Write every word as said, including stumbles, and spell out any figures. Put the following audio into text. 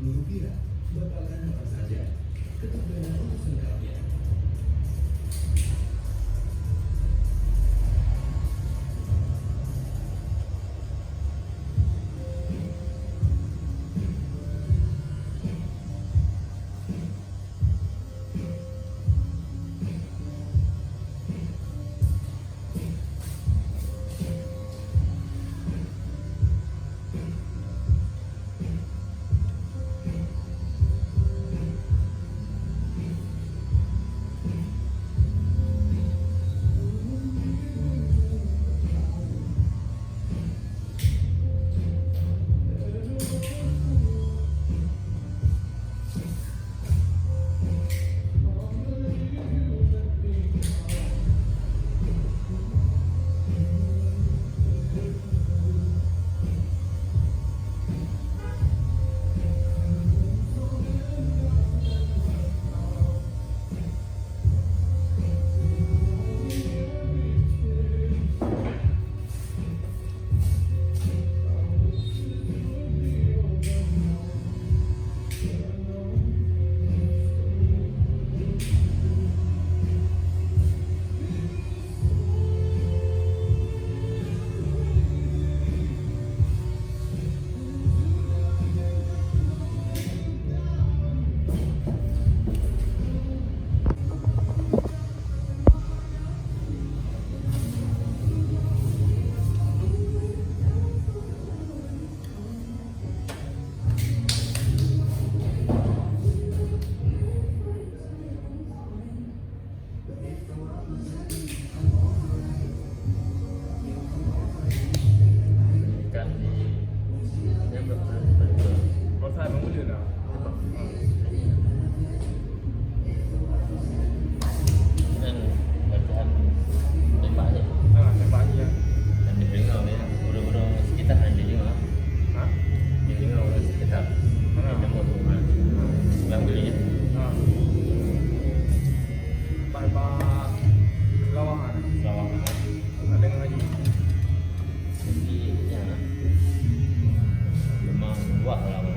Rupiah, bakalan apa saja. Tetap dengar untuk selengkapnya. Ikan di, yang ber-, ber-, ber-, Kan bacaan tembak je. Ha, tembak je, ya. Dan dia dengar, ya. Orang-orang sekitar dia dengar. Ha? Dia dengar orang sekitar. Ha. Dia tembak tu, ha. Orang beli, ya. Ha. Bak, bak lawangan. Lawangan. Nak dengar lagi. Jadi, ya. Memang luar lah.